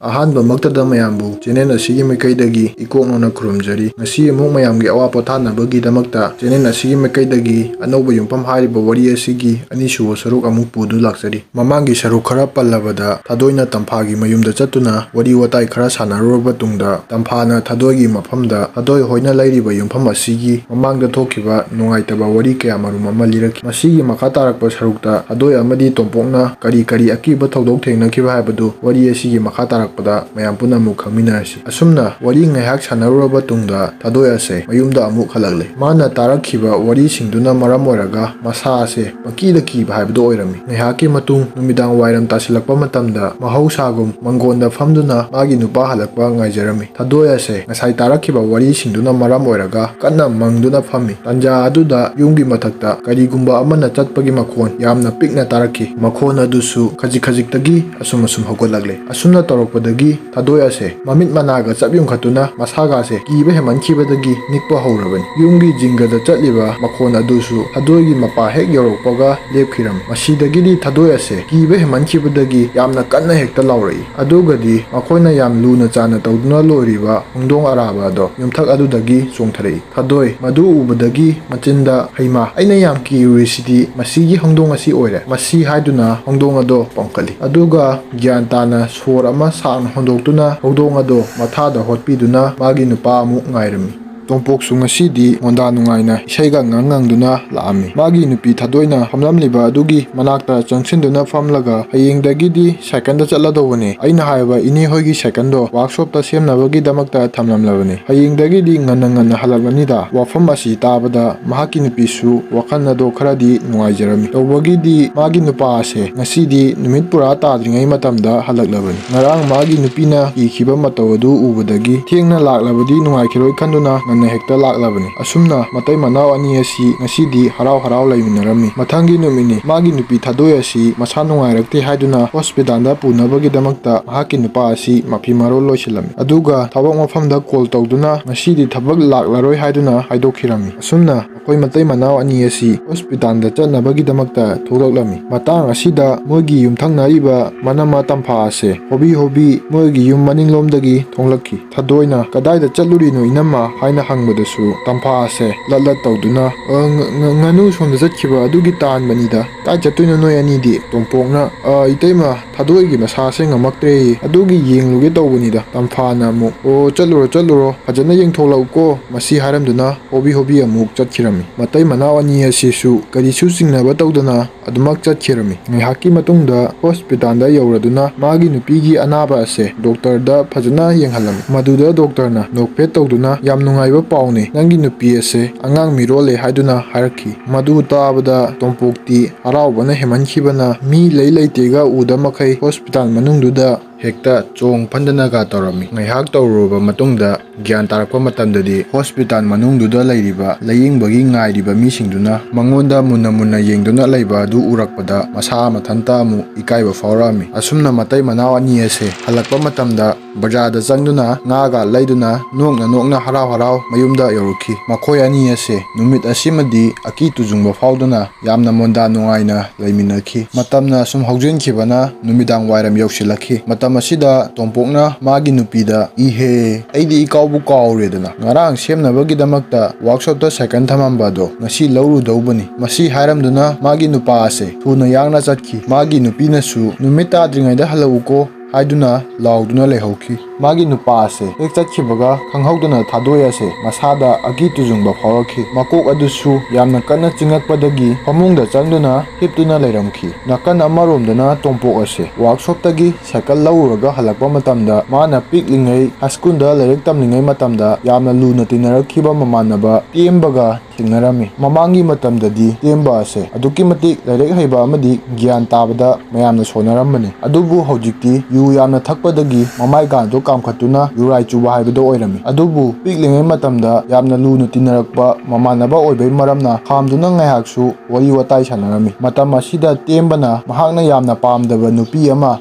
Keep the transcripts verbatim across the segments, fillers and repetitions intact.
ꯑꯍꯥꯟꯕꯃꯛꯇꯗ ꯃꯌꯥꯝꯕꯨ ꯆꯦꯅꯦꯜ ꯑꯁꯤꯒꯤ ꯃꯥꯏꯀꯩꯗꯒꯤ ꯏꯀꯣꯛ ꯅꯧꯅ ꯈꯨꯔꯨꯝꯖꯔꯤ꯫ ꯉꯁꯤ ꯑꯃꯨꯛ ꯃꯌꯥꯝꯒꯤ ꯑꯋꯥ ꯄꯣꯊꯥꯅꯕꯒꯤꯗꯃꯛꯇ ꯆꯦꯅꯦꯜ ꯑꯁꯤꯒꯤ ꯃꯥꯏꯀꯩꯗꯒꯤ ꯑꯅꯧꯕ ꯌꯨꯝꯐꯝ ꯍꯥꯏꯔꯤꯕ ꯋꯥꯔꯤ ꯑꯁꯤꯒꯤ ꯑꯅꯤꯁꯨꯕ ꯁꯔꯨꯛ ꯑꯃꯨꯛ ꯄꯨꯗꯨ ꯂꯥꯛꯆꯔꯤ꯫ ꯃꯃꯥꯡꯒꯤ ꯁꯔꯨꯛ ꯈꯔ ꯄꯜꯂꯕꯗ, ꯊꯥꯗꯣꯏꯅ ꯇꯝꯐꯥꯒꯤ ꯃꯌꯨꯝꯗ ꯆꯠꯇꯨꯅ ꯋꯥꯔꯤ ꯋꯥꯇꯥꯏ ꯈꯔ ꯁꯥꯟꯅꯔꯨꯔꯕ ꯇꯨꯡꯗ, ꯇꯝꯐꯥꯅ ꯊꯥꯗꯣꯏꯒꯤ ꯃꯐꯝꯗ ꯊꯥꯗꯣꯏ ꯍꯣꯏꯅ ꯂꯩꯔꯤꯕ ꯌꯨꯝꯐꯝ ꯑꯁꯤꯒꯤ ꯃꯃꯥꯡꯗ ꯊꯣꯛꯈꯤꯕ ꯅꯨꯡꯉꯥꯏꯇꯕ ꯋꯥꯔꯤ ꯀꯌꯥꯃꯔꯨꯝ ꯑꯃ ꯂꯤꯔꯛꯈꯤ꯫ ꯃꯁꯤꯒꯤ ꯃꯈꯥ ꯇꯥꯔꯛꯄ ꯁꯔꯨꯛꯇ ꯊꯥꯗꯣꯏ ꯑꯃꯗꯤ ꯇꯣꯝꯄꯣꯛꯅ ꯀꯔꯤ ꯀꯔꯤ ꯑꯀꯤꯕ ꯊꯧꯗꯣꯛ ꯊꯦꯡꯅꯈꯤꯕ ꯍꯥꯏꯕꯗꯨ ꯋꯥꯔꯤ ꯑꯁꯤꯒꯤ ꯃꯈꯥ ꯇꯥꯔꯛꯄꯗ ꯃꯌꯥꯝ ꯄꯨꯟꯅ ꯑꯃꯨꯛ ꯈꯪꯃꯤꯟꯅꯔꯁꯤ꯫ ꯑꯁꯨꯝꯅ ꯋꯥꯔꯤ ꯉꯥꯏꯍꯥꯛ ꯁꯥꯟꯅꯔꯨꯔꯕ ꯇꯨꯡꯗ ꯊꯥꯗꯣꯏ ꯑꯁꯦ ꯃꯌꯨꯝꯗ ꯑꯃꯨꯛ ꯍꯜꯂꯛꯂꯦ꯫ ꯃꯥꯅ ꯇꯥꯔꯛꯈꯤꯕ ꯋꯥꯔꯤꯁꯤꯡꯗꯨꯅ ꯃꯔꯝ ꯑꯣꯏꯔꯒ ꯃꯁꯥ ꯑꯁꯦ ꯄꯪꯀꯤꯗ ꯀꯤꯕ ꯍꯥꯏꯕꯗꯨ ꯑꯣꯏꯔꯝꯃꯤ꯫ ꯉꯥꯏꯍꯥꯛꯀꯤ ꯃꯇꯨꯡ ꯅꯨꯃꯤꯗꯥꯡ ꯋꯥꯏꯔꯝ ꯇꯥꯁꯤꯜꯂꯛꯄ ꯃꯇꯝꯗ ꯃꯍꯧꯁꯥꯒꯨꯝ ꯃꯪꯒꯣꯟꯗ ꯐꯝꯗꯨꯅ ꯃꯥꯒꯤ ꯅꯨꯄꯥ ꯍꯜꯂꯛꯄ ꯉꯥꯏꯖꯔꯝꯃꯤ꯫ ꯊꯥꯗꯣꯏ ꯑꯁꯦ ꯉꯁꯥꯏ ꯇꯥꯔꯛꯈꯤꯕ ꯋꯥꯔꯤꯁꯤꯡꯗꯨꯅ ꯃꯔꯝ ꯑꯣꯏꯔꯒ ꯀꯟꯅ ꯃꯪꯗꯨꯅ ꯐꯝꯃꯤ꯫ ꯇꯥꯟꯖꯥ ꯑꯗꯨꯗ ꯌꯨꯝꯒꯤ ꯃꯊꯛꯇ ꯀꯔꯤꯒꯨꯝꯕ ꯑꯃꯅ ꯆꯠꯄꯒꯤ ꯃꯈꯣꯟ ꯌꯥꯝꯅ ꯄꯤꯛꯅ ꯇꯥꯔꯛꯈꯤ꯫ ꯃꯈꯣꯟ ꯑꯗꯨꯁꯨ ꯈꯖꯤꯛ ꯈꯖꯤꯛꯇꯒꯤ ꯑꯁꯨꯝ ꯑꯁꯨꯝ ꯍꯧꯒꯠꯂꯛꯂꯦ꯫ ꯑꯁꯨꯝꯅ ꯇꯧꯔꯛꯄꯗꯒꯤ ꯊꯥꯗꯣꯏ ꯑꯁꯦ ꯃꯃꯤꯠ ꯃꯅꯥꯒ ꯆꯞ ꯌꯨꯡꯈꯠꯇꯨꯅ ꯃꯁꯥꯒꯁꯦ ꯀꯤꯕ ꯍꯦꯟꯃꯟꯈꯤꯕꯗꯒꯤ ꯅꯤꯛꯄ ꯍꯧꯔꯕꯅꯤ꯫ ꯌꯨꯝꯒꯤ ꯖꯤꯡꯒꯗ ꯆꯠꯂꯤꯕ ꯃꯈꯣꯟ ꯑꯗꯨꯁꯨ ꯊꯥꯗꯣꯏꯒꯤ ꯃꯄꯥ ꯍꯦꯛ ꯌꯧꯔꯛꯄꯒ ꯂꯦꯞꯈꯤꯔꯝꯃꯤ꯫ ꯃꯁꯤꯗꯒꯤꯗꯤ ꯊꯥꯗꯣꯏ ꯑꯁꯦ ꯀꯤꯕ ꯍꯦꯟꯃꯟꯈꯤꯕꯗꯒꯤ ꯌꯥꯝꯅ ꯀꯟꯅ ꯍꯦꯛꯇ ꯂꯥꯎꯔꯛꯏ꯫ ꯑꯗꯨꯒꯗꯤ ꯃꯈꯣꯏꯅ ꯌꯥꯝ ꯂꯨꯅ ꯆꯥꯟꯅ ꯇꯧꯗꯨꯅ ꯂꯣꯏꯔꯤꯕ ꯍꯧꯗꯣꯡ ꯑꯔꯥꯕ ꯑꯗꯣ ꯌꯨꯝꯊꯛ ꯑꯗꯨꯗꯒꯤ ꯆꯣꯡꯊꯔꯛꯏ꯫ ꯊꯥꯗꯣꯏ ꯃꯗꯨ ꯎꯕꯗꯒꯤ ꯃꯆꯤꯟꯗ, "ꯍꯩꯃꯥ, ꯑꯩꯅ ꯌꯥꯝ ꯀꯤꯔꯨꯔꯤꯁꯤꯗꯤ ꯃꯁꯤꯒꯤ ꯍꯧꯗꯣꯡ ꯑꯁꯤ ꯑꯣꯏꯔꯦ", ꯃꯁꯤ ꯍꯥꯏꯗꯨꯅ ꯍꯧꯗꯣꯡ ꯑꯗꯣ ꯄꯣꯡꯈꯠꯂꯤ꯫ ꯑꯗꯨꯒ ꯒ꯭ꯌꯥꯟ ꯇꯥꯅ ꯁꯣꯔ ꯑꯃ ꯁꯥꯡꯅ ꯍꯣꯟꯗꯣꯛꯇꯨꯅ ꯍꯧꯗꯣꯡ ꯑꯗꯣ ꯃꯊꯥꯗ ꯍꯣꯠꯄꯤꯗꯨꯅ ꯃꯥꯒꯤ ꯅꯨꯄꯥ ꯑꯃꯨꯛ ꯉꯥꯏꯔꯝꯃꯤ꯫ ꯇꯣꯝꯄꯣꯛꯁꯨ ꯉꯁꯤꯗꯤ ꯃꯣꯟꯗꯥ ꯅꯨꯡꯉꯥꯏꯅ ꯏꯁꯩꯒ ꯉꯪ ꯉꯪꯗꯨꯅ ꯂꯥꯛꯑꯝꯃꯤ꯫ ꯃꯥꯒꯤ ꯅꯨꯄꯤ ꯊꯥꯗꯣꯏꯅ ꯐꯝꯂꯝꯂꯤꯕ ꯑꯗꯨꯒꯤ ꯃꯅꯥꯛꯇ ꯆꯪꯁꯤꯟꯗꯨꯅ ꯐꯝꯂꯒ, "ꯍꯌꯦꯡꯗꯒꯤꯗꯤ ꯁꯥꯏꯀꯜꯗ ꯆꯠꯂꯗꯧꯕꯅꯦ꯫ ꯑꯩꯅ ꯍꯥꯏꯕ ꯏꯅꯦ ꯍꯣꯏꯒꯤ ꯁꯥꯏꯀꯜꯗꯣ ꯋꯥꯔꯛꯁꯣꯞꯇ ꯁꯦꯝꯅꯕꯒꯤꯗꯃꯛꯇ ꯊꯝꯂꯝꯂꯕꯅꯦ꯫ ꯍꯌꯦꯡꯗꯒꯤꯗꯤ ꯉꯟꯅ ꯉꯟꯅ ꯍꯜꯂꯛꯂꯅꯤꯗ"꯫ ꯋꯥꯐꯝ ꯑꯁꯤ ꯇꯥꯕꯗ ꯃꯍꯥꯛꯀꯤ ꯅꯨꯄꯤꯁꯨ ꯋꯥꯈꯜ ꯑꯗꯣ ꯈꯔꯗꯤ ꯅꯨꯡꯉꯥꯏꯖꯔꯝꯃꯤ꯫ ꯇꯧꯕꯒꯤꯗꯤ ꯃꯥꯒꯤ ꯅꯨꯄꯥ ꯑꯁꯦ ꯉꯁꯤꯗꯤ ꯅꯨꯃꯤꯠ ꯄꯨꯔꯥ ꯇꯥꯗ꯭ꯔꯤꯉꯩ ꯃꯇꯝꯗ ꯍꯜꯂꯛꯂꯕꯅꯤ꯫ ꯉꯔꯥꯡ ꯃꯥꯒꯤ ꯅꯨꯄꯤꯅ ꯀꯤꯈꯤꯕ ꯃꯇꯧ ꯑꯗꯨ ꯎꯕꯗꯒꯤ ꯊꯦꯡꯅ ꯂꯥꯛꯂꯕꯗꯤ ꯅꯨꯡꯉꯥꯏꯈꯤꯔꯣꯏ ꯈꯟꯗꯨꯅ ꯍꯦꯛꯇ ꯂꯥꯛꯂꯕꯅꯤ꯫ ꯑꯁꯨꯝꯅ ꯃꯇꯩ ꯃꯅꯥꯎ ꯑꯅꯤ ꯑꯁꯤ ꯉꯁꯤꯗꯤ ꯍꯔꯥꯎ ꯍꯔꯥꯎ ꯂꯩꯃꯤꯟꯅꯔꯝꯃꯤ꯫ ꯃꯊꯪꯒꯤ ꯅꯨꯃꯤꯠꯅꯤ꯫ ꯃꯥꯒꯤ ꯅꯨꯄꯤ ꯊꯥꯗꯣꯏ ꯑꯁꯤ ꯃꯁꯥ ꯅꯨꯡꯉꯥꯏꯔꯛꯇꯦ ꯍꯥꯏꯗꯨꯅ ꯍꯣꯁꯄꯤꯇꯥꯜꯗ ꯄꯨꯅꯕꯒꯤꯗꯃꯛꯇ ꯃꯍꯥꯛꯀꯤ ꯅꯨꯄꯥ ꯑꯁꯤ ꯃꯐꯤ ꯃꯔꯣꯜ ꯂꯣꯏꯁꯤꯜꯂꯝꯃꯤ꯫ ꯑꯗꯨꯒ ꯊꯕꯛ ꯃꯐꯝꯗ ꯀꯣꯜ ꯇꯧꯗꯨꯅ ꯉꯁꯤꯗꯤ ꯊꯕꯛ ꯂꯥꯛꯂꯔꯣꯏ ꯍꯥꯏꯗꯨꯅ ꯍꯥꯏꯗꯣꯛꯈꯤꯔꯝꯃꯤ꯫ ꯑꯁꯨꯝꯅ ꯑꯩꯈꯣꯏ ꯃꯇꯩ ꯃꯅꯥꯎ ꯑꯅꯤ ꯑꯁꯤ ꯍꯣꯁꯄꯤꯇꯥꯜꯗ ꯆꯠꯅꯕꯒꯤꯗꯃꯛꯇ ꯊꯣꯛꯂꯛꯂꯝꯃꯤ꯫ ꯃꯇꯥꯡ ꯑꯁꯤꯗ ꯃꯣꯏꯒꯤ ꯌꯨꯝꯊꯪꯅꯔꯤꯕ ꯃꯅꯝꯃ ꯇꯝꯐꯥ ꯑꯁꯦ ꯍꯣꯕꯤ ꯍꯣꯕꯤ ꯃꯣꯏꯒꯤ ꯌꯨꯝ ꯃꯅꯤꯡꯂꯣꯝꯗꯒꯤ ꯊꯣꯛꯂꯛꯈꯤ꯫ ꯊꯥꯗꯣꯏꯅ "ꯀꯗꯥꯏꯗ ꯆꯠꯂꯨꯔꯤꯅꯣ ꯏꯅꯝꯃ?" ꯍꯥꯏꯅ ꯍꯪꯕꯗꯁꯨ ꯇꯝꯐꯥ ꯑꯁꯦ ꯂꯠ ꯂꯠ ꯇꯧꯗꯨꯅ, "ꯑ, ꯉ-, ꯉ-, ꯉꯥꯅꯨ ꯁꯣꯝꯗ ꯆꯠꯈꯤꯕ ꯑꯗꯨꯒꯤ ꯇꯥꯟꯕꯅꯤꯗ꯫ ꯀꯥꯏ ꯆꯠꯇꯣꯏꯅꯣ ꯅꯣꯏ ꯑꯅꯤꯗꯤ?" ꯇꯣꯝꯄꯣꯛꯅ, "ꯑ, ꯏꯇꯩꯃ, ꯊꯥꯗꯣꯏꯒꯤ ꯃꯁꯥꯁꯦ ꯉꯝꯃꯛꯇ꯭ꯔꯦ, ꯑꯗꯨꯒꯤ ꯌꯦꯡꯂꯨꯒꯦ ꯇꯧꯕꯅꯤꯗ꯫" ꯇꯝꯐꯥꯅ ꯑꯃꯨꯛ, "ꯑꯣ, ꯆꯠꯂꯨꯔꯣ, ꯆꯠꯂꯨꯔꯣ, ꯐꯖꯅ ꯌꯦꯡꯊꯣꯛꯂꯛꯎꯀꯣ, ꯃꯁꯤ" ꯍꯥꯏꯔꯝꯗꯨꯅ ꯍꯣꯕꯤ ꯍꯣꯕꯤ ꯑꯃꯨꯛ ꯆꯠꯈꯤꯔꯝꯃꯤ꯫ ꯃꯇꯩ ꯃꯅꯥꯎ ꯑꯅꯤ ꯑꯁꯤꯁꯨ ꯀꯔꯤꯁꯨ ꯆꯤꯡꯅꯕ ꯇꯧꯗꯅ ꯑꯗꯨꯃꯛ ꯆꯠꯈꯤꯔꯝꯃꯤ꯫ ꯉꯥꯏꯍꯥꯛꯀꯤ ꯃꯇꯨꯡꯗ ꯍꯣꯁꯄꯤꯇꯥꯜꯗ ꯌꯧꯔꯗꯨꯅ ꯃꯥꯒꯤ ꯅꯨꯄꯤꯒꯤ ꯑꯅꯥꯕ ꯑꯁꯦ ꯗꯣꯛꯇꯔꯗ ꯐꯖꯅ ꯌꯦꯡꯍꯜꯂꯝꯃꯤ꯫ ꯃꯗꯨꯗ ꯗꯣꯛꯇꯔꯅ ꯅꯣꯛꯐꯦꯠ ꯇꯧꯗꯨꯅ, "ꯌꯥꯝ ꯅꯨꯡꯉꯥꯏꯕ ꯄꯥꯎꯅꯤ, ꯅꯪꯒꯤ ꯅꯨꯄꯤ ꯑꯁꯦ ꯑꯉꯥꯡ ꯃꯤꯔꯣꯜꯂꯦ" ꯍꯥꯏꯗꯨꯅ ꯍꯥꯏꯔꯛꯈꯤ꯫ ꯃꯗꯨ ꯇꯥꯕꯗ ꯇꯣꯝꯄꯣꯛꯇꯤ ꯍꯔꯥꯎꯕꯅ ꯍꯦꯟꯃꯟꯈꯤꯕꯅ ꯃꯤ ꯂꯩ ꯂꯩꯇꯦꯒ ꯎꯗ ꯃꯈꯩ ꯍꯣꯁꯄꯤꯇꯥꯜ ꯃꯅꯨꯡꯗꯨꯗ ꯍꯦꯛꯇ ꯆꯣꯡ ꯐꯟꯗꯅꯒ ꯇꯧꯔꯝꯃꯤ꯫ ꯉꯥꯏꯍꯥꯛ ꯇꯧꯔꯨꯔꯕ ꯃꯇꯨꯡꯗ ꯒ꯭ꯌꯥꯟ ꯇꯥꯔꯛꯄ ꯃꯇꯝꯗꯗꯤ ꯍꯣꯁꯄꯤꯇꯥꯜ ꯃꯅꯨꯡꯗꯨꯗ ꯂꯩꯔꯤꯕ ꯂꯥꯌꯦꯡꯕꯒꯤ ꯉꯥꯏꯔꯤꯕ ꯃꯤꯁꯤꯡꯗꯨꯅ ꯃꯉꯣꯟꯗ ꯃꯨꯟꯅ ꯃꯨꯟꯅ ꯌꯦꯡꯗꯨꯅ ꯂꯩꯕ ꯑꯗꯨ ꯎꯔꯛꯄꯗ ꯃꯁꯥ ꯃꯊꯟꯇ ꯑꯃꯨꯛ ꯏꯀꯥꯏꯕ ꯐꯥꯎꯔꯛꯑꯝꯃꯤ꯫ ꯑꯁꯨꯝꯅ ꯃꯇꯩ ꯃꯅꯥꯎ ꯑꯅꯤ ꯑꯁꯦ ꯍꯜꯂꯛꯄ ꯃꯇꯝꯗ ꯕꯖꯥꯔꯗ ꯆꯪꯗꯨꯅ ꯉꯥꯒ ꯂꯩꯗꯨꯅ ꯅꯣꯛꯅ ꯅꯣꯛꯅ ꯍꯔꯥꯎ ꯍꯔꯥꯎ ꯃꯌꯨꯝꯗ ꯌꯧꯔꯛꯈꯤ꯫ ꯃꯈꯣꯏ ꯑꯅꯤ ꯑꯁꯦ ꯅꯨꯃꯤꯠ ꯑꯁꯤꯃꯗꯤ ꯑꯀꯤ ꯇꯨꯖꯨꯡꯕ ꯐꯥꯎꯗꯨꯅ ꯌꯥꯝꯅ ꯃꯣꯟꯗꯥ ꯅꯨꯡꯉꯥꯏꯅ ꯂꯩꯃꯤꯟꯅꯈꯤ꯫ ꯃꯇꯝꯅ ꯑꯁꯨꯝ ꯍꯧꯖꯤꯟꯈꯤꯕꯅ ꯅꯨꯃꯤꯗꯥꯡ ꯋꯥꯏꯔꯝ ꯌꯧꯁꯤꯜꯂꯛꯈꯤ꯫ ꯃꯇꯝ ꯑꯁꯤꯗ ꯇꯣꯝꯄꯣꯛꯅ ꯃꯥꯒꯤ ꯅꯨꯄꯤꯗ, "ꯏꯍꯦ, ꯑꯩꯗꯤ ꯏꯀꯥꯎꯕꯨ ꯀꯥꯎꯔꯦꯗꯅ, ꯉꯔꯥꯡ ꯁꯦꯝꯅꯕꯒꯤꯗꯃꯛꯇ ꯋꯥꯔꯛꯁꯣꯞꯇ ꯁꯥꯏꯀꯜ ꯊꯝꯃꯝꯕ ꯑꯗꯣ ꯉꯁꯤ ꯂꯧꯔꯨꯗꯧꯕꯅꯤ꯫" ꯃꯁꯤ ꯍꯥꯏꯔꯝꯗꯨꯅ ꯃꯥꯒꯤ ꯅꯨꯄꯥ ꯑꯁꯦ ꯊꯨꯅ ꯌꯥꯡꯅ ꯆꯠꯈꯤ꯫ ꯃꯥꯒꯤ ꯅꯨꯄꯤꯅꯁꯨ, "ꯅꯨꯃꯤꯠ ꯇꯥꯗ꯭ꯔꯤꯉꯩꯗ ꯍꯜꯂꯛꯎꯀꯣ" ꯍꯥꯏꯗꯨꯅ ꯂꯥꯎꯗꯨꯅ ꯂꯩꯍꯧꯈꯤ꯫ ꯃꯥꯒꯤ ꯅꯨꯄꯥ ꯑꯁꯦ ꯍꯦꯛ ꯆꯠꯈꯤꯕꯒ ꯈꯪꯍꯧꯗꯅ ꯊꯥꯗꯣꯏ ꯑꯁꯦ ꯃꯁꯥꯗ ꯑꯀꯤ ꯇꯨꯖꯨꯡꯕ ꯐꯥꯎꯔꯛꯈꯤ꯫ ꯃꯀꯣꯛ ꯑꯗꯨꯁꯨ ꯌꯥꯝꯅ ꯀꯟꯅ ꯆꯤꯡꯉꯛꯄꯗꯒꯤ ꯐꯃꯨꯡꯗ ꯆꯪꯗꯨꯅ ꯍꯤꯞꯇꯨꯅ ꯂꯩꯔꯝꯈꯤ꯫ ꯅꯥꯀꯟ ꯑꯃꯔꯣꯝꯗꯅ ꯇꯣꯝꯄꯣꯛ ꯑꯁꯦ ꯋꯥꯔꯛꯁꯣꯞꯇꯒꯤ ꯁꯥꯏꯀꯜ ꯂꯧꯔꯨꯔꯒ ꯍꯜꯂꯛꯄ ꯃꯇꯝꯗ ꯃꯥꯅ ꯄꯤꯛꯂꯤꯉꯩ ꯍꯥꯏ ꯁ꯭ꯀꯨꯜꯗ ꯂꯥꯏꯔꯤꯛ ꯇꯝꯂꯤꯉꯩ ꯃꯇꯝꯗ ꯌꯥꯝꯅ ꯂꯨꯅ ꯇꯤꯟꯅꯔꯛꯈꯤꯕ ꯃꯃꯥꯟꯅꯕ ꯇꯦꯝꯕꯒ ꯊꯦꯡꯅꯔꯝꯃꯤ꯫ ꯃꯃꯥꯡꯒꯤ ꯃꯇꯝꯗꯗꯤ ꯇꯦꯝꯕ ꯑꯁꯦ ꯑꯗꯨꯛꯀꯤ ꯃꯇꯤꯛ ꯂꯥꯏꯔꯤꯛ ꯍꯩꯕ ꯑꯃꯗꯤ ꯒ꯭ꯌꯥꯟ ꯇꯥꯕꯗ ꯃꯌꯥꯝꯅ ꯁꯣꯟꯅꯔꯝꯕꯅꯤ꯫ ꯑꯗꯨꯕꯨ ꯍꯧꯖꯤꯛꯇꯤ ꯌꯨ ꯌꯥꯝꯅ ꯊꯛꯄꯗꯒꯤ ꯃꯃꯥꯏ ꯀꯥꯟꯊꯣꯛ ꯀꯥꯝꯈꯠꯇꯨꯅ ꯌꯨꯔꯥꯏ ꯆꯨꯕ ꯍꯥꯏꯕꯗꯣ ꯑꯣꯏꯔꯝꯃꯤ꯫ ꯑꯗꯨꯕꯨ ꯄꯤꯛꯂꯤꯉꯩ ꯃꯇꯝꯗ ꯌꯥꯝꯅ ꯂꯨꯅ ꯇꯤꯟꯅꯔꯛꯄ ꯃꯃꯥꯟꯅꯕ ꯑꯣꯏꯕꯩ ꯃꯔꯝꯅ ꯈꯥꯝꯗꯨꯅ ꯉꯥꯏꯍꯥꯛꯁꯨ ꯋꯥꯔꯤ ꯋꯥꯇꯥꯏ ꯁꯥꯟꯅꯔꯝꯃꯤ꯫ ꯃꯇꯝ ꯑꯁꯤꯗ ꯇꯦꯝꯕꯅ ꯃꯍꯥꯛꯅ ꯌꯥꯝꯅ ꯄꯥꯝꯗꯕ ꯅꯨꯄꯤ ꯑꯃ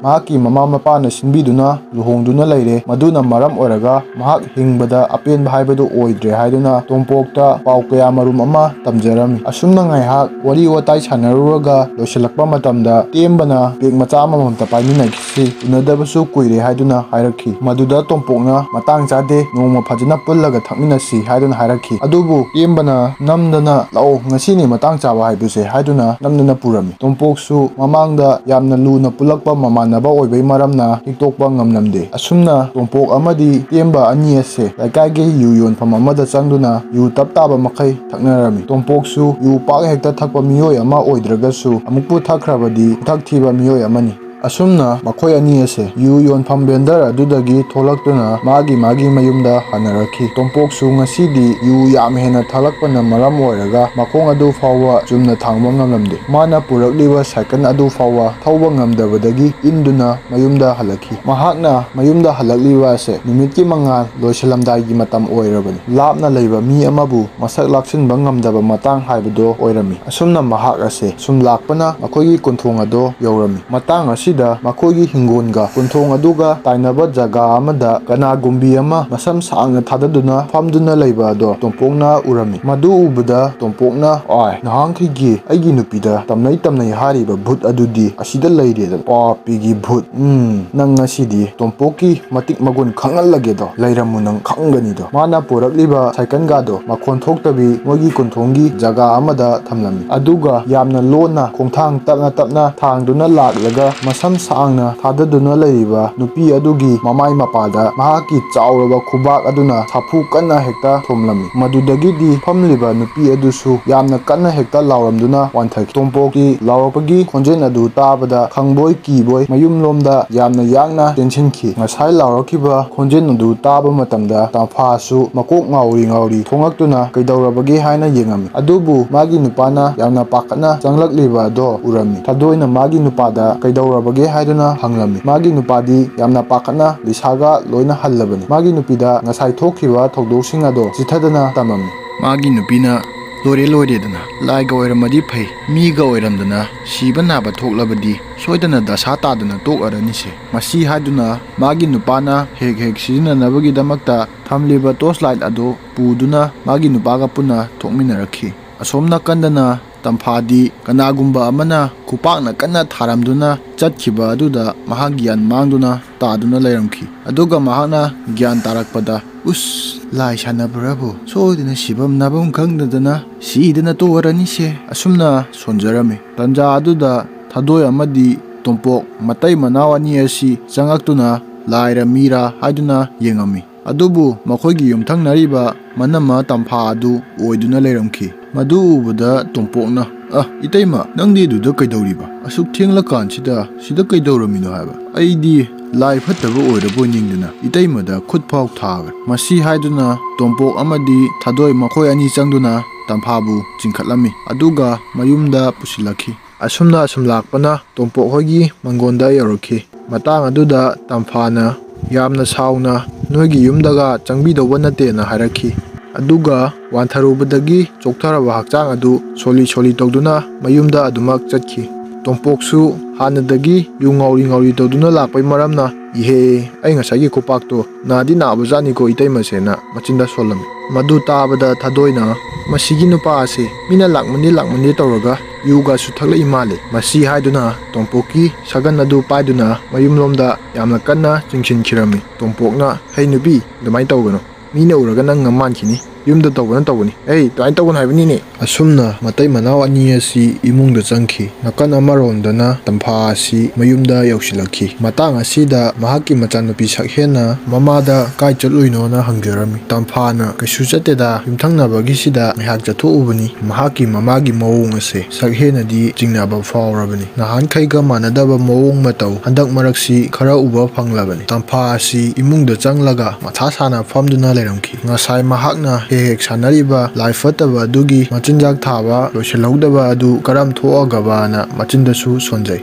ꯃꯍꯥꯛꯀꯤ ꯃꯃꯥ ꯃꯄꯥꯅ ꯁꯤꯟꯕꯤꯗꯨꯅ ꯂꯨꯍꯣꯡꯗꯨꯅ ꯂꯩꯔꯦ꯫ ꯃꯗꯨꯅ ꯃꯔꯝ ꯑꯣꯏꯔꯒ ꯃꯍꯥꯛ ꯍꯤꯡꯕꯗ ꯑꯄꯦꯟꯕ ꯍꯥꯏꯕꯗꯨ ꯑꯣꯏꯗ꯭ꯔꯦ ꯍꯥꯏꯗꯨꯅ ꯇꯣꯝꯄꯣꯛꯇ ꯄꯥꯎ ꯀꯌꯥ ꯃꯔꯨꯝ ꯑꯃ ꯇꯝꯖꯔꯝꯃꯤ꯫ ꯑꯁꯨꯝꯅ ꯉꯥꯏꯍꯥꯛ ꯋꯥꯔꯤ ꯋꯥꯇꯥꯏ ꯁꯥꯟꯅꯔꯨꯔꯒ ꯂꯣꯏꯁꯤꯜꯂꯛꯄ ꯃꯇꯝꯗ ꯇꯦꯝꯕꯅ ꯄꯦꯛ ꯃꯆꯥ ꯑꯃꯃꯝꯇ ꯄꯥꯏꯃꯤꯟꯅꯈꯤꯁꯤ, ꯎꯅꯗꯕꯁꯨ ꯀꯨꯏꯔꯦ ꯍꯥꯏꯗꯨꯅ ꯍꯥꯏꯔꯛꯈꯤ꯫ ꯃꯗꯨꯗ ꯇꯣꯝꯄꯣꯛꯅ ꯃꯇꯥꯡ ꯆꯥꯗꯦ, ꯅꯣꯡꯃ ꯐꯖꯅ ꯄꯨꯜꯂꯒ ꯊꯛꯃꯤꯟꯅꯁꯤ ꯍꯥꯏꯗꯨꯅ ꯍꯥꯏꯔꯛꯈꯤ꯫ ꯑꯗꯨꯕꯨ ꯇꯦꯝꯕꯅ ꯅꯝꯗꯅ ꯂꯥꯛꯑꯣ, ꯉꯁꯤꯅꯤ ꯃꯇꯥꯡ ꯆꯥꯕ ꯍꯥꯏꯕꯁꯦ ꯍꯥꯏꯗꯨꯅ ꯅꯝꯗꯅ ꯄꯨꯔꯝꯃꯤ꯫ ꯇꯣꯝꯄꯣꯛꯁꯨ ꯃꯃꯥꯡꯗ ꯌꯥꯝꯅ ꯂꯨꯅ ꯄꯨꯜꯂꯛꯄ ꯃꯃꯥꯟꯅꯕ ꯑꯣꯏꯕꯩ ꯃꯔꯝꯅ ꯍꯤꯛꯇꯣꯛꯄ ꯉꯝꯂꯝꯗꯦ꯫ ꯑꯁꯨꯝꯅ ꯇꯣꯝꯄꯣꯛ ꯑꯃꯗꯤ ꯇꯦꯝꯕ ꯑꯅꯤ ꯑꯁꯦ ꯂꯩꯀꯥꯏꯒꯤ ꯌꯨ ꯌꯣꯟꯐꯝ ꯑꯃꯗ ꯆꯪꯗꯨꯅ ꯌꯨ ꯇꯞ ꯇꯥꯕ ꯃꯈꯩ ꯊꯛꯅꯔꯝꯃꯤ꯫ ꯇꯣꯝꯄꯣꯛꯁꯨ ꯌꯨ ꯄꯥꯛ ꯍꯦꯛꯇ ꯊꯛꯄ ꯃꯤꯑꯣꯏ ꯑꯃ ꯑꯣꯏꯗ꯭ꯔꯒꯁꯨ ꯑꯃꯨꯛꯄꯨ ꯊꯛꯈ꯭ꯔꯕꯗꯤ ꯏꯊꯛ ꯊꯤꯕ ꯃꯤꯑꯣꯏ ꯑꯃꯅꯤ꯫ ꯑꯁꯨꯝꯅ ꯃꯈꯣꯏ ꯑꯅꯤ ꯑꯁꯦ ꯌꯨ ꯌꯣꯟꯐꯝ ꯚꯦꯟꯗꯔ ꯑꯗꯨꯗꯒꯤ ꯊꯣꯛꯂꯛꯇꯨꯅ ꯃꯥꯒꯤ ꯃꯥꯒꯤ ꯃꯌꯨꯝꯗ ꯍꯟꯅꯔꯛꯈꯤ꯫ ꯇꯣꯝꯄꯣꯛꯁꯨ ꯉꯁꯤꯗꯤ ꯌꯨ ꯌꯥꯝ ꯍꯦꯟꯅ ꯊꯛꯂꯛꯄꯅ ꯃꯔꯝ ꯑꯣꯏꯔꯒ ꯃꯈꯣꯡ ꯑꯗꯨ ꯐꯥꯎꯕ ꯆꯨꯝꯅ ꯊꯥꯡꯕ ꯉꯝꯂꯝꯗꯦ꯫ ꯃꯥꯅ ꯄꯨꯔꯛꯂꯤꯕ ꯁꯥꯏꯀꯜ ꯑꯗꯨ ꯐꯥꯎꯕ ꯊꯧꯕ ꯉꯝꯗꯕꯗꯒꯤ ꯏꯟꯗꯨꯅ ꯃꯌꯨꯝꯗ ꯍꯜꯂꯛꯈꯤ꯫ ꯃꯍꯥꯛꯅ ꯃꯌꯨꯝꯗ ꯍꯜꯂꯛꯂꯤꯕ ꯑꯁꯦ ꯅꯨꯃꯤꯠꯀꯤ ꯃꯉꯥꯜ ꯂꯣꯏꯁꯤꯜꯂꯝꯗꯥꯏꯒꯤ ꯃꯇꯝ ꯑꯣꯏꯔꯕꯅꯤ꯫ ꯂꯥꯞꯅ ꯂꯩꯕ ꯃꯤ ꯑꯃꯕꯨ ꯃꯁꯛ ꯂꯥꯛꯁꯤꯟꯕ ꯉꯝꯗꯕ ꯃꯇꯥꯡ ꯍꯥꯏꯕꯗꯣ ꯑꯣꯏꯔꯝꯃꯤ꯫ ꯑꯁꯨꯝꯅ ꯃꯍꯥꯛ ꯑꯁꯦ ꯁꯨꯝ ꯂꯥꯛꯄꯅ ꯃꯈꯣꯏꯒꯤ ꯀꯣꯟꯊꯣꯡ ꯑꯗꯣ ꯌꯧꯔꯝꯃꯤ꯫ ꯃꯇꯥꯡ ꯑꯁꯤꯗ ꯃꯈꯣꯏꯒꯤ ꯍꯤꯡꯒꯣꯜꯒ ꯀꯣꯟꯊꯣꯡ ꯑꯗꯨꯒ ꯇꯥꯏꯅꯕ ꯖꯒꯥ ꯑꯃꯗ ꯀꯅꯥꯒꯨꯝꯕꯤ ꯑꯃ ꯃꯁꯝ ꯁꯥꯡꯅ ꯊꯥꯗꯗꯨꯅ ꯐꯝꯗꯨꯅ ꯂꯩꯕ ꯑꯗꯣ ꯇꯣꯝꯄꯣꯛꯅ ꯎꯔꯝꯃꯤ꯫ ꯃꯗꯨ ꯎꯕꯗ ꯇꯣꯝꯄꯣꯛꯅ, "ꯑꯥꯏ, ꯅꯍꯥꯟꯈꯩꯒꯤ ꯑꯩꯒꯤ ꯅꯨꯄꯤꯗ ꯇꯝꯅꯩ ꯇꯝꯅꯩ ꯍꯥꯏꯔꯤꯕ ꯚꯨꯠ ꯑꯗꯨꯗꯤ ꯑꯁꯤꯗ ꯂꯩꯔꯦꯗꯅ꯫ ꯄꯥꯄꯤꯒꯤ ꯚꯨꯠ, ꯎꯝ, ꯅꯪ ꯉꯁꯤꯗꯤ ꯇꯣꯝꯄꯣꯛꯀꯤ ꯃꯇꯤꯛ ꯃꯒꯨꯟ ꯈꯪꯍꯜꯂꯒꯦꯗꯣ, ꯂꯩꯔꯝꯃꯨ ꯅꯪ ꯈꯪꯒꯅꯤꯗꯣ"꯫ ꯃꯥꯅ ꯄꯨꯔꯛꯂꯤꯕ ꯁꯥꯏꯀꯜꯒꯗꯣ ꯃꯈꯣꯟ ꯊꯣꯛꯇꯕꯤ ꯃꯣꯏꯒꯤ ꯀꯣꯟꯊꯣꯡꯒꯤ ꯖꯒꯥ ꯑꯃꯗ ꯊꯝꯂꯝꯃꯤ꯫ ꯑꯗꯨꯒ ꯌꯥꯝꯅ ꯂꯣꯟꯅ ꯈꯣꯡꯊꯥꯡ ꯇꯞꯅ ꯇꯞꯅ ꯊꯥꯡꯗꯨꯅ ꯂꯥꯛꯂꯒ ꯃꯁꯝ ꯁꯥꯡꯅ ꯊꯥꯗꯗꯨꯅ ꯂꯩꯔꯤꯕ ꯅꯨꯄꯤ ꯑꯗꯨꯒꯤ ꯃꯃꯥꯏ ꯃꯄꯥꯗ ꯃꯍꯥꯛꯀꯤ ꯆꯥꯎꯔꯕ ꯈꯨꯕꯥꯛ ꯑꯗꯨꯅ ꯁꯥꯐꯨ ꯀꯟꯅ ꯍꯦꯛꯇ ꯊꯣꯝꯂꯝꯃꯤ꯫ ꯃꯗꯨꯗꯒꯤꯗꯤ ꯐꯝꯂꯤꯕ ꯅꯨꯄꯤ ꯑꯗꯨꯁꯨ ꯌꯥꯝꯅ ꯀꯟꯅ ꯍꯦꯛꯇ ꯂꯥꯎꯔꯝꯗꯨꯅ ꯋꯥꯟꯊꯈꯤ꯫ ꯇꯣꯝꯄꯣꯛꯀꯤ ꯂꯥꯎꯔꯛꯄꯒꯤ ꯈꯣꯟꯖꯦꯜ ꯑꯗꯨ ꯇꯥꯕꯗ ꯈꯪꯕꯣꯏ ꯀꯤꯕꯣꯏ ꯃꯌꯨꯝꯂꯣꯝꯗ ꯌꯥꯝꯅ ꯌꯥꯡꯅ ꯆꯦꯟꯁꯤꯟꯈꯤ꯫ ꯉꯁꯥꯏ ꯂꯥꯎꯔꯛꯈꯤꯕ ꯈꯣꯟꯖꯦꯜ ꯑꯗꯨ ꯇꯥꯕ ꯃꯇꯝꯗ ꯇꯝꯐꯥꯁꯨ ꯃꯀꯣꯛ ꯉꯥꯎꯔꯤ ꯉꯥꯎꯔꯤ ꯊꯣꯛꯂꯛꯇꯨꯅ ꯀꯩꯗꯧꯔꯕꯒꯦ ꯍꯥꯏꯅ ꯌꯦꯡꯉꯝꯃꯤ꯫ ꯑꯗꯨꯕꯨ ꯃꯥꯒꯤ ꯅꯨꯄꯥꯅ ꯌꯥꯝꯅ ꯄꯥꯈꯠꯅ ꯆꯪꯂꯛꯂꯤꯕ ꯑꯗꯣ ꯎꯔꯝꯃꯤ꯫ ꯊꯥꯗꯣꯏꯅ ꯃꯥꯒꯤ ꯅꯨꯄꯥꯗ "ꯀꯩꯗꯧꯔꯕ?" ꯇꯧꯔꯒꯦ ꯍꯥꯏꯗꯨꯅ ꯍꯪꯂꯝꯃꯤ꯫ ꯃꯥꯒꯤ ꯅꯨꯄꯥꯗꯤ ꯌꯥꯝꯅ ꯄꯥꯈꯠꯅ ꯂꯤꯁꯥꯒ ꯂꯣꯏꯅ ꯍꯜꯂꯕꯅꯤ꯫ ꯃꯥꯒꯤ ꯅꯨꯄꯤꯗ ꯉꯁꯥꯏ ꯊꯣꯛꯈꯤꯕ ꯊꯧꯗꯣꯛꯁꯤꯡ ꯑꯗꯣ ꯆꯤꯊꯗꯅ ꯇꯝꯃꯝꯃꯤ꯫ ꯃꯥꯒꯤ ꯅꯨꯄꯤꯅ ꯂꯣꯏꯔꯦ ꯂꯣꯏꯔꯦꯗꯅ, ꯂꯥꯏꯒ ꯑꯣꯏꯔꯝꯃꯗꯤ ꯐꯩ, ꯃꯤꯒ ꯑꯣꯏꯔꯝꯗꯅ ꯁꯤꯕ ꯅꯥꯕ ꯊꯣꯛꯂꯕꯗꯤ ꯁꯣꯏꯗꯅ ꯗꯁꯥ ꯇꯥꯗꯅ ꯇꯣꯛꯑꯔꯅꯤꯁꯦ꯫ ꯃꯁꯤ ꯍꯥꯏꯗꯨꯅ ꯃꯥꯒꯤ ꯅꯨꯄꯥꯅ ꯍꯦꯛ ꯍꯦꯛ ꯁꯤꯖꯤꯟꯅꯅꯕꯒꯤꯗꯃꯛꯇ ꯊꯝꯂꯤꯕ ꯇꯣꯔꯆ ꯂꯥꯏꯠ ꯑꯗꯨ ꯄꯨꯗꯨꯅ ꯃꯥꯒꯤ ꯅꯨꯄꯥꯒ ꯄꯨꯟꯅ ꯊꯣꯛꯃꯤꯟꯅꯔꯛꯈꯤ꯫ ꯑꯁꯣꯝ ꯅꯥꯀꯟꯗꯅ ꯇꯝꯐꯥꯗꯤ ꯀꯅꯥꯒꯨꯝꯕ ꯑꯃꯅ ꯈꯨꯄꯥꯛꯅ ꯀꯟꯅ ꯊꯥꯔꯝꯗꯨꯅ ꯆꯠꯈꯤꯕ ꯑꯗꯨꯗ ꯃꯍꯥꯛ ꯒ꯭ꯌꯥꯟ ꯃꯥꯡꯗꯨꯅ ꯇꯥꯗꯨꯅ ꯂꯩꯔꯝꯈꯤ꯫ ꯑꯗꯨꯒ ꯃꯍꯥꯛꯅ ꯒ꯭ꯌꯥꯟ ꯇꯥꯔꯛꯄꯗ, "ꯎꯁ, ꯂꯥꯏ ꯁꯥꯟꯅꯕ꯭ꯔꯕꯨ? ꯁꯣꯏꯗꯅ ꯁꯤꯐꯝ ꯅꯥꯐꯝ ꯈꯪꯗꯗꯅ ꯁꯤꯗꯅ ꯇꯣꯛꯑꯔꯅꯤꯁꯦ"꯫ ꯑꯁꯨꯝꯅ ꯁꯣꯟꯖꯔꯝꯃꯤ꯫ ꯇꯟꯖꯥ ꯑꯗꯨꯗ ꯊꯥꯗꯣꯏ ꯑꯃꯗꯤ ꯇꯣꯝꯄꯣꯛ ꯃꯇꯩ ꯃꯅꯥꯎ ꯑꯅꯤ ꯑꯁꯤ ꯆꯪꯉꯛꯇꯨꯅ ꯂꯥꯏꯔ ꯃꯤꯔꯥ ꯍꯥꯏꯗꯨꯅ ꯌꯦꯡꯉꯝꯃꯤ꯫ ꯑꯗꯨꯕꯨ ꯃꯈꯣꯏꯒꯤ ꯌꯨꯝꯊꯪꯅꯔꯤꯕ ꯃꯅꯝꯃ ꯇꯝꯐꯥ ꯑꯗꯨ ꯑꯣꯏꯗꯨꯅ ꯂꯩꯔꯝꯈꯤ꯫ ꯃꯗꯨ ꯎꯕꯗ ꯇꯣꯝꯄꯣꯛꯅ, "ꯑ, ꯏꯇꯩꯃ, ꯅꯪꯗꯤ ꯑꯗꯨꯗ ꯀꯩꯗꯧꯔꯤꯕ? ꯑꯁꯨꯛ ꯊꯦꯡꯂꯀꯥꯟꯁꯤꯗ ꯁꯤꯗ ꯀꯩꯗꯧꯔꯝꯃꯤꯅꯣ ꯍꯥꯏꯕ? ꯑꯩꯗꯤ ꯂꯥꯏ ꯐꯠꯇꯕ ꯑꯣꯏꯔꯕꯣꯏ ꯅꯤꯡꯗꯅ ꯏꯇꯩꯃꯗ ꯈꯨꯠ ꯐꯥꯎ ꯊꯥꯈ꯭ꯔꯦ"꯫ ꯃꯁꯤ ꯍꯥꯏꯗꯨꯅ ꯇꯣꯝꯄꯣꯛ ꯑꯃꯗꯤ ꯊꯥꯗꯣꯏ ꯃꯈꯣꯏ ꯑꯅꯤ ꯆꯪꯗꯨꯅ ꯇꯝꯐꯥꯕꯨ ꯆꯤꯡꯈꯠꯂꯝꯃꯤ꯫ ꯑꯗꯨꯒ ꯃꯌꯨꯝꯗ ꯄꯨꯁꯤꯜꯂꯛꯈꯤ꯫ ꯑꯁꯨꯝꯅ ꯑꯁꯨꯝ ꯂꯥꯛꯄꯅ ꯇꯣꯝꯄꯣꯛ ꯍꯣꯏꯒꯤ ꯃꯪꯒꯣꯟꯗ ꯌꯧꯔꯛꯈꯤ꯫ ꯃꯇꯥꯡ ꯑꯗꯨꯗ ꯇꯝꯐꯥꯅ ꯌꯥꯝꯅ ꯁꯥꯎꯅ, "ꯅꯣꯏꯒꯤ ꯌꯨꯝꯗꯒ ꯆꯪꯕꯤꯗꯧꯕ ꯅꯠꯇꯦꯅ" ꯍꯥꯏꯔꯛꯈꯤ꯫ ꯑꯗꯨꯒ ꯋꯥꯟꯊꯔꯨꯕꯗꯒꯤ ꯆꯣꯛꯊꯔꯕ ꯍꯛꯆꯥꯡ ꯑꯗꯨ ꯁꯣꯜꯂꯤ ꯁꯣꯜꯂꯤ ꯇꯧꯗꯨꯅ ꯃꯌꯨꯝꯗ ꯑꯗꯨꯃꯛ ꯆꯠꯈꯤ꯫ ꯇꯣꯝꯄꯣꯛꯁꯨ ꯍꯥꯟꯅꯗꯒꯤ ꯌꯨ ꯉꯥꯎꯔꯤ ꯉꯥꯎꯔꯤ ꯇꯧꯗꯨꯅ ꯂꯥꯛꯄꯩ ꯃꯔꯝꯅ, "ꯏꯍꯦ, ꯑꯩ ꯉꯁꯥꯏꯒꯤ ꯈꯨꯄꯥꯛꯇꯣ ꯅꯥꯗꯤ ꯅꯥꯕꯖꯥꯠꯅꯤꯀꯣ ꯏꯇꯩꯃꯁꯦꯅ" ꯃꯆꯤꯟꯗ ꯁꯣꯜꯂꯝꯃꯤ꯫ ꯃꯗꯨ ꯇꯥꯕꯗ ꯊꯥꯗꯣꯏꯅ, "ꯃꯁꯤꯒꯤ ꯅꯨꯄꯥ ꯑꯁꯤ ꯃꯤꯅ ꯂꯥꯛꯃꯟꯗꯦ ꯂꯥꯛꯃꯟꯗꯦ ꯇꯧꯔꯒ ꯌꯨꯒꯁꯨ ꯊꯛꯂꯛꯏ ꯃꯥꯜꯂꯦ" ꯃꯁꯤ ꯍꯥꯏꯗꯨꯅ ꯇꯣꯝꯄꯣꯛꯀꯤ ꯁꯒꯟ ꯑꯗꯨ ꯄꯥꯏꯗꯨꯅ ꯃꯌꯨꯝꯂꯣꯝꯗ ꯌꯥꯝꯅ ꯀꯟꯅ ꯆꯤꯡꯁꯤꯟꯈꯤꯔꯝꯃꯤ꯫ ꯇꯣꯝꯄꯣꯛꯅ, "ꯍꯩ ꯅꯨꯄꯤ, ꯑꯗꯨꯃꯥꯏꯅ ꯇꯧꯒꯅꯨ꯫ ꯃꯤꯅ ꯎꯔꯒ ꯅꯪ ꯉꯝ ꯃꯥꯟꯈꯤꯅꯤ꯫ ꯌꯨꯝꯗ ꯇꯧꯒꯅꯨ ꯇꯧꯕꯅꯤ꯫ ꯑꯩ ꯑꯗꯨꯃꯥꯏꯅ ꯇꯧꯒꯅꯨ ꯍꯥꯏꯕꯅꯤꯅꯦ"꯫ ꯑꯁꯨꯝꯅ ꯃꯇꯩ ꯃꯅꯥꯎ ꯑꯅꯤ ꯑꯁꯤ ꯏꯃꯨꯡꯗ ꯆꯪꯈꯤ꯫ ꯅꯥꯀꯟ ꯑꯃꯔꯣꯝꯗꯅ ꯇꯝꯐꯥ ꯑꯁꯤ ꯃꯌꯨꯝꯗ ꯌꯧꯁꯤꯜꯂꯛꯈꯤ꯫ ꯃꯇꯥꯡ ꯑꯁꯤꯗ ꯃꯍꯥꯛꯀꯤ ꯃꯆꯥꯅꯨꯄꯤ ꯁꯛꯍꯦꯟꯅ ꯃꯃꯥꯗ ꯀꯥꯏ ꯆꯠꯂꯨꯏꯅꯣꯅ ꯍꯪꯖꯔꯝꯃꯤ꯫ ꯇꯝꯐꯥꯅ, "ꯀꯩꯁꯨ ꯆꯠꯇꯦꯗ, ꯌꯨꯝꯊꯪꯅꯕꯒꯤꯁꯤꯗ ꯉꯥꯏꯍꯥꯛ ꯆꯠꯊꯣꯛꯎꯕꯅꯤ"꯫ ꯃꯍꯥꯛꯀꯤ ꯃꯃꯥꯒꯤ ꯃꯑꯣꯡ ꯑꯁꯦ ꯁꯛꯍꯦꯟꯅꯗꯤ ꯆꯤꯡꯅꯕ ꯐꯥꯎꯔꯕꯅꯤ꯫ ꯅꯍꯥꯟꯈꯩꯒ ꯃꯥꯟꯅꯗꯕ ꯃꯑꯣꯡ ꯃꯇꯧ ꯍꯟꯗꯛ ꯃꯔꯛꯁꯤ ꯈꯔ ꯎꯕ ꯐꯪꯂꯕꯅꯤ꯫ ꯇꯝꯐꯥ ꯑꯁꯤ ꯏꯃꯨꯡꯗ ꯆꯪꯂꯒ ꯃꯊꯥ ꯁꯥꯅ ꯐꯝꯗꯨꯅ ꯂꯩꯔꯝꯈꯤ꯫ ꯉꯁꯥꯏ ꯃꯍꯥꯛꯅ ꯍꯦꯛ ꯍꯦꯛ ꯁꯥꯟꯅꯔꯤꯕ ꯂꯥꯏ ꯐꯠꯇꯕ ꯑꯗꯨꯒꯤ ꯃꯆꯤꯟꯖꯥꯛ ꯊꯥꯕ ꯂꯣꯏꯁꯤꯜꯍꯧꯗꯕ ꯑꯗꯨ ꯀꯔꯝ ꯊꯣꯛꯑꯒꯕꯅ ꯃꯆꯤꯟꯗꯁꯨ ꯁꯣꯟꯖꯩ꯫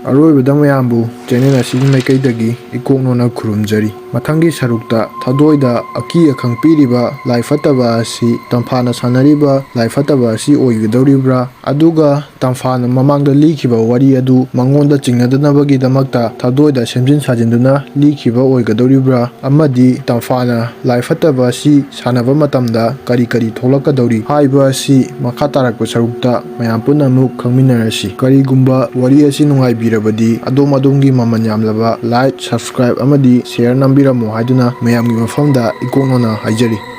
ꯑꯔꯣꯏꯕꯗ ꯃꯌꯥꯝꯕꯨ ꯆꯦꯅꯦꯜ ꯑꯁꯤꯒꯤ ꯃꯥꯏꯀꯩꯗꯒꯤ ꯏꯀꯣꯛꯅꯣꯅ ꯈꯨꯔꯨꯝꯖꯔꯤ꯫ ꯃꯊꯪꯒꯤ ꯁꯔꯨꯛꯇ ꯊꯥꯗꯣꯏꯗ ꯑꯀꯤ ꯑꯈꯪ ꯄꯤꯔꯤꯕ ꯂꯥꯏ ꯐꯠꯇꯕ ꯑꯁꯤ ꯇꯝꯐꯥꯅ ꯁꯥꯟꯅꯔꯤꯕ ꯂꯥꯏ ꯐꯠꯇꯕ ꯑꯁꯤ ꯑꯣꯏꯒꯗꯧꯔꯤꯕ꯭ꯔꯥ? ꯑꯗꯨꯒ ꯇꯝꯐꯥꯅ ꯃꯃꯥꯡꯗ ꯂꯤꯈꯤꯕ ꯋꯥꯔꯤ ꯑꯗꯨ ꯃꯉꯣꯟꯗ ꯆꯤꯡꯅꯗꯅꯕꯒꯤꯗꯃꯛꯇ ꯊꯥꯗꯣꯏꯗ ꯁꯦꯝꯖꯤꯟ ꯁꯥꯖꯤꯟꯗꯨꯅ ꯂꯤꯈꯤꯕ ꯑꯣꯏꯒꯗꯧꯔꯤꯕ꯭ꯔꯥ? ꯑꯃꯗꯤ ꯇꯝꯐꯥꯅ ꯂꯥꯏ ꯐꯠꯇꯕ ꯑꯁꯤ ꯁꯥꯟꯅꯕ ꯃꯇꯝꯗ ꯀꯔꯤ ꯀꯔꯤ ꯊꯣꯛꯂꯛꯀꯗꯧꯔꯤ ꯍꯥꯏꯕ ꯑꯁꯤ ꯃꯈꯥ ꯇꯥꯔꯛꯄ ꯁꯔꯨꯛꯇ ꯃꯌꯥꯝ ꯄꯨꯟꯅ ꯑꯃꯨꯛ ꯈꯪꯃꯤꯟꯅꯔꯁꯤ꯫ ꯀꯔꯤꯒꯨꯝꯕ ꯋꯥꯔꯤ ꯑꯁꯤ ꯅꯨꯡꯉꯥꯏꯕꯤꯔꯕꯗꯤ ꯑꯗꯣꯝ ꯑꯗꯣꯝꯒꯤ ꯃꯃꯜ ꯌꯥꯝꯂꯕ like, subscribe ꯑꯃꯗꯤ share ꯅꯝꯕꯤꯔꯝꯃꯨ ꯍꯥꯏꯗꯨꯅ ꯃꯌꯥꯝꯒꯤ ꯃꯐꯝꯗ ꯏꯀꯣꯛꯅꯣꯅ ꯍꯥꯏꯖꯔꯤ꯫